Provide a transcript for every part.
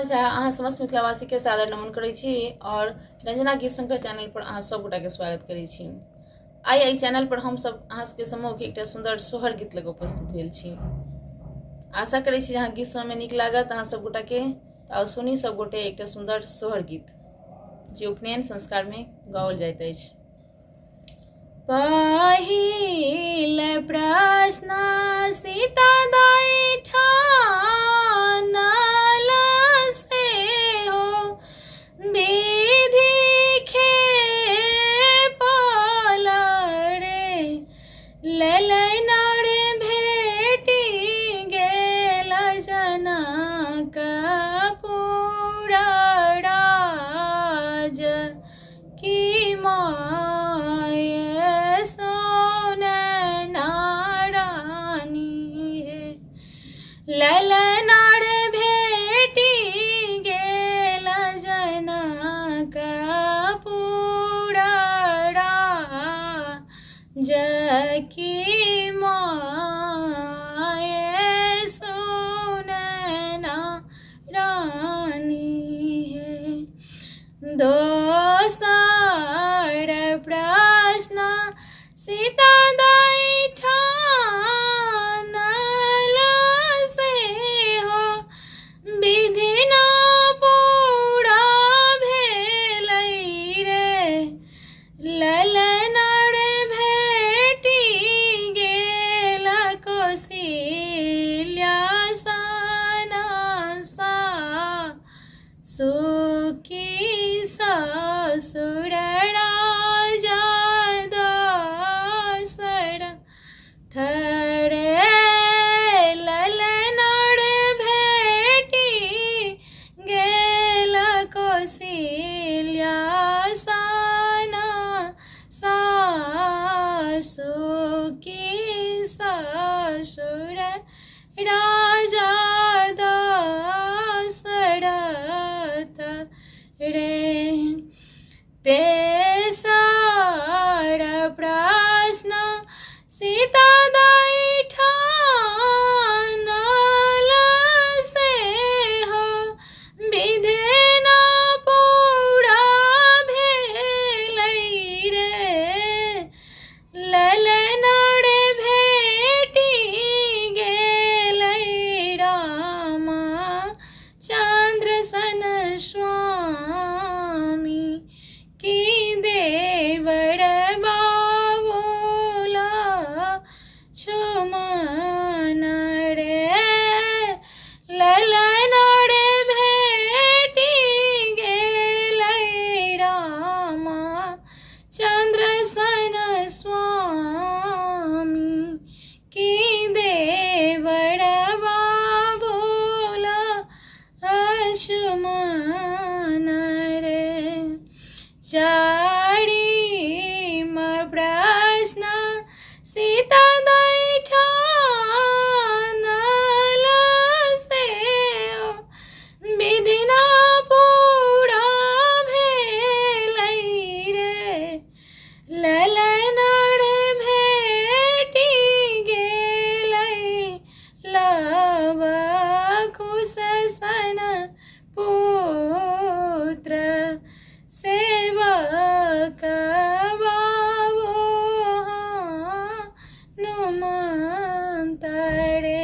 झा अहाँ समस्त मिथिलावासीके सादर नमन करै छी और रंजना गीत शंकर चैनल पर अहाँ सब गोटाके स्वागत करै छी। आइ एहि चैनल पर हम सब अहाँ सबके सम्मुख एकटा सुंदर सोहर गीत लग उपस्थित भेल छी। आशा करै छी जे अहाँ गीत सुनऽमे नीक लागत अहाँ सब गोटाके। तऽ सुनी सब गोटे एकटा सुंदर सोहर गीत जे उपनयन संस्कारमे गाओल जाइत अछि। पहिल प्रश्न सीता दाई ठानल से हो विधि खेपल रे, ललना रे भेटी गेल जनक पूरा राज की माय सोन नारानी हे, ललना रे भेटी गेल जनक पूरा राज की माय सोन नारानी हे। दोसर प्रश्न सीता दाई ठानल से हो विधि न पूरा भेलै रे, ललना रे भेटी गेल कोशिल्या सना सा सुखी ससुर राजा दसर थरे, ललना रे भेटी गेल कोशिल्या सना सासु की ससुर राजा दशरथ रे। तेसर प्रश्न सीता दाई ठानल से हो विधि न पूरा भेलै रे, ललना रे भेटी गेलै रामा चंद्र सन स्वामी की देवर बाबूला छुमन रे, ललना रे भेटी गेलै रामा चंद्र सन स्वामी की देवर बाबूला अशुमन रे। चारिम प्रश्न सीता दाई ठानल से विधि न पूरा भेलै रे, ललना रे भेटी गेलै लव कुश सन पुत्र सेवक बाबू हनुमंत रे,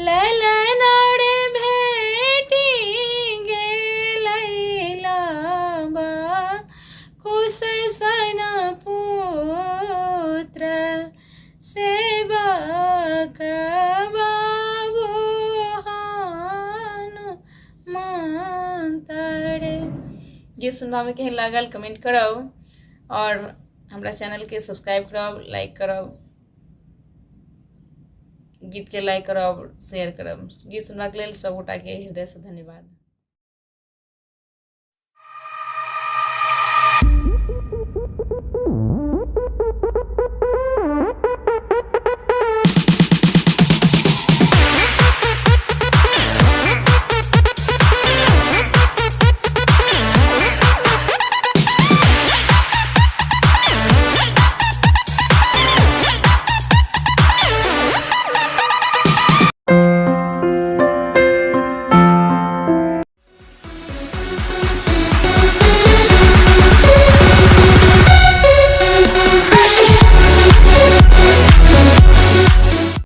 ललना रे भेटी गेलै लव कुश सन पुत्र सेवक बाबू हनुमंत रे। गीत सुनबामे केहन लागल कमेंट करब और हमरा चैनलके सब्सक्राइब करब, लाइक करब, गीतके लाइक करब, शेयर करब। गीत सुनबाक लेल सब गोटाके हृदयसँ धन्यवाद।